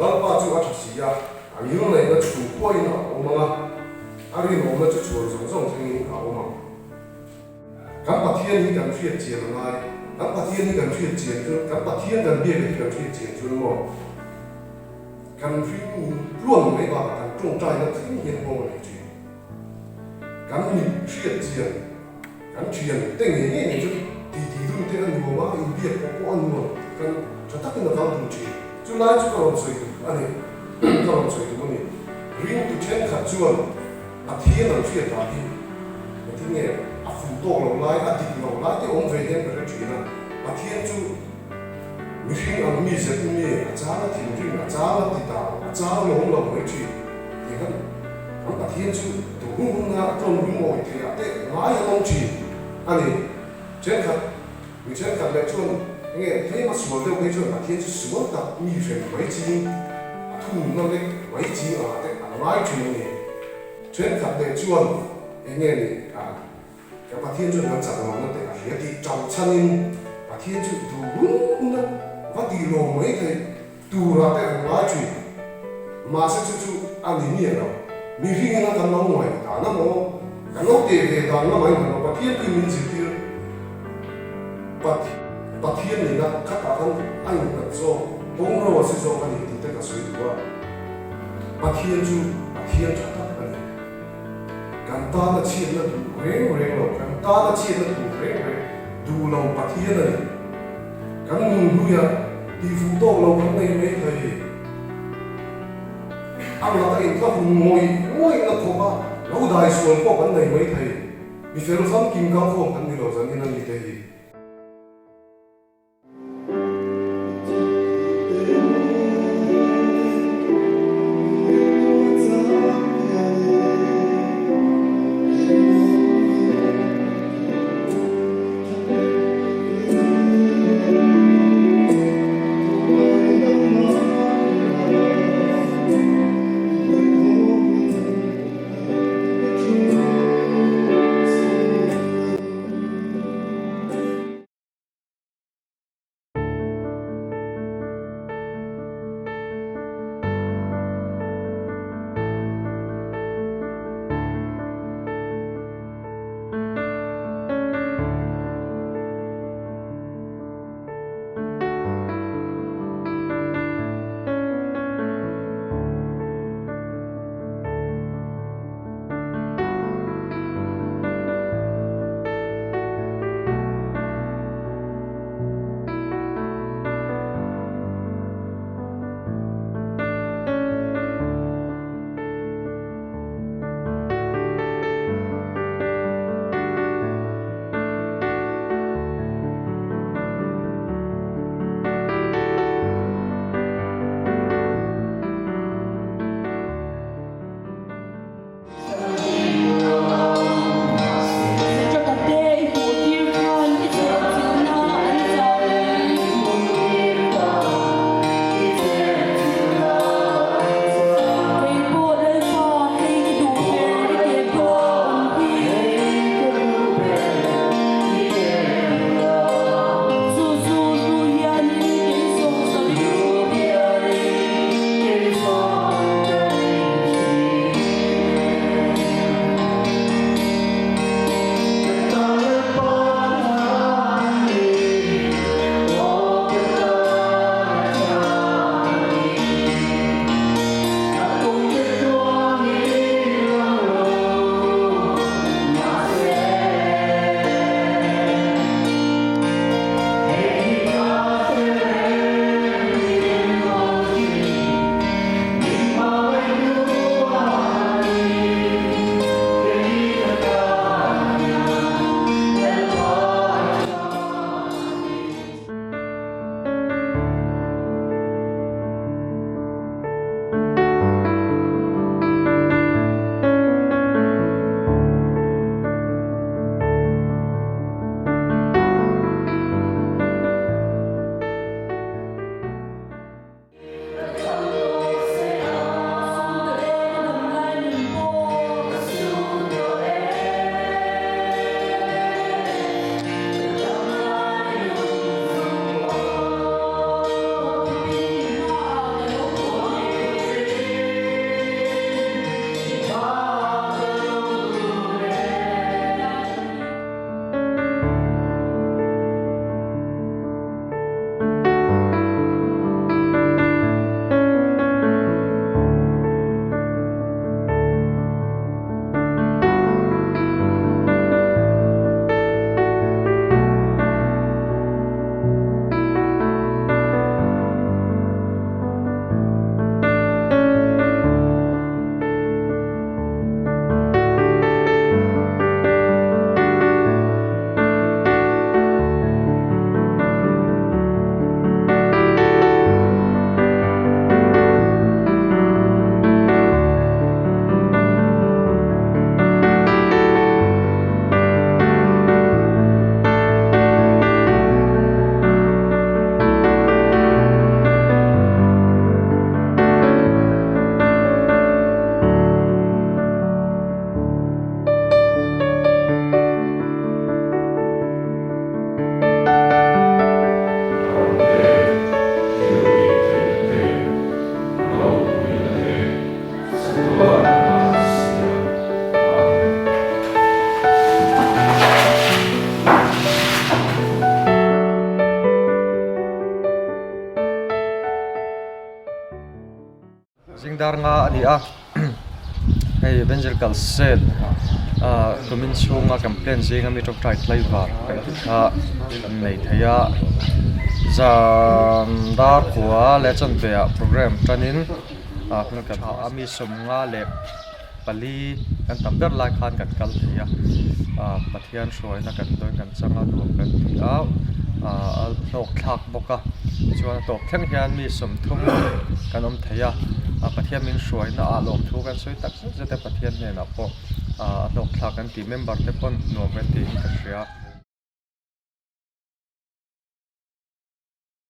Lalpa chu a tha si a, a ngilneihna chhungkuain a awm ang a, a rinawmna chu chhuan zawng zawng thlengin a awm ang. Kan Pathian hi kan hriat chian a ngai. Kan Pathian hi kan hriat chian chuan, kan Pathian kan biak hi kan hriat chian chuan maw, kan ring tluan mai bakah kan tawngtaina thleng hian nghawng a nei thin. Kan mit hriat chian, kan thian te ngei ngei nen chuan titi dun te a nuam a, inbiak pawh pawh a nuam, kan tha takin a kal dun thin. Chu lai chu ka rawn sawi duh a ni, ka rawn sawi duh a ni. Ringtu thenkhat chuan Pathian an hriat dan hi engtin nge a fuh tawk lo lai, a dik lo lai te awm ve hian ka hre thin a. Pathian chu mihring ang mi zet mi, a chang a thinrim, a chang a ti tang, a chang lawm lo mai thin tih khan kan Pathian chu duh hun hun a tlawn lungawi theih ah te ngai an awm thin a ni. Thenkhat, mi thenkhat leh chuan enge tlem a sual deuh phei chuan Pathian chu sual tak mi hrem mai ching, a thununna lek mai ching angah te an ngai thin a ni. Thenkhat leh chuan enge ni a, ka Pathian chuan kan chak lohna te a hria tih tauh chhanin Pathian chu duh hun hun a va tih lawm mai theih. Turah te an ngai thin. Mahse chu chu a ni miah lo. Mihring ina kan lo ngaih dan a maw? Kan lo teh ve dan lamah in lo Pathian pawhin min zirtir. Pathian nihna khatah khan a innghat zawk, kawngro a si zawk a ni tih te ka sawi duh a. Pathian chu Pathian tha tak a ni. Kan tana chhiatna duh reng reng lo, kan tana chhiatna duh reng reng duh lo Pathian a ni. Kan nun hnuiah tihfuh tawk lo kan nei mai thei. A laka inthlahun ngawih ngawihna khawp a lo dai sual pawh kan nei mai thei. Mi fel famkim kalkhawm kan ni lo zanin a ni te hi. Zing dar nga a ni a, hei Evangelical Cell ah kumin chhunga kan plan zinga mi tawngtai tlaivar kan tih kha an nei thei a, zan dar kua leh chanve ah program tanin ah hun kan hah a, mi sawmnga leh pali kan tam ber lai khan kan kal thei a, ah Pathian hruaina kan dawn kan chang a nuam kan ti a, ah a hlawk thlak bawk a, tichuan a tawp thleng hian mi sawmthum kan awm thei a, ah Pathian min hruaina ah lawmthu kan sawi tak zet zet a Pathian hnenah pawh ah a hlawk thlak kan tih member te pawn nuam kan tiin ka hria.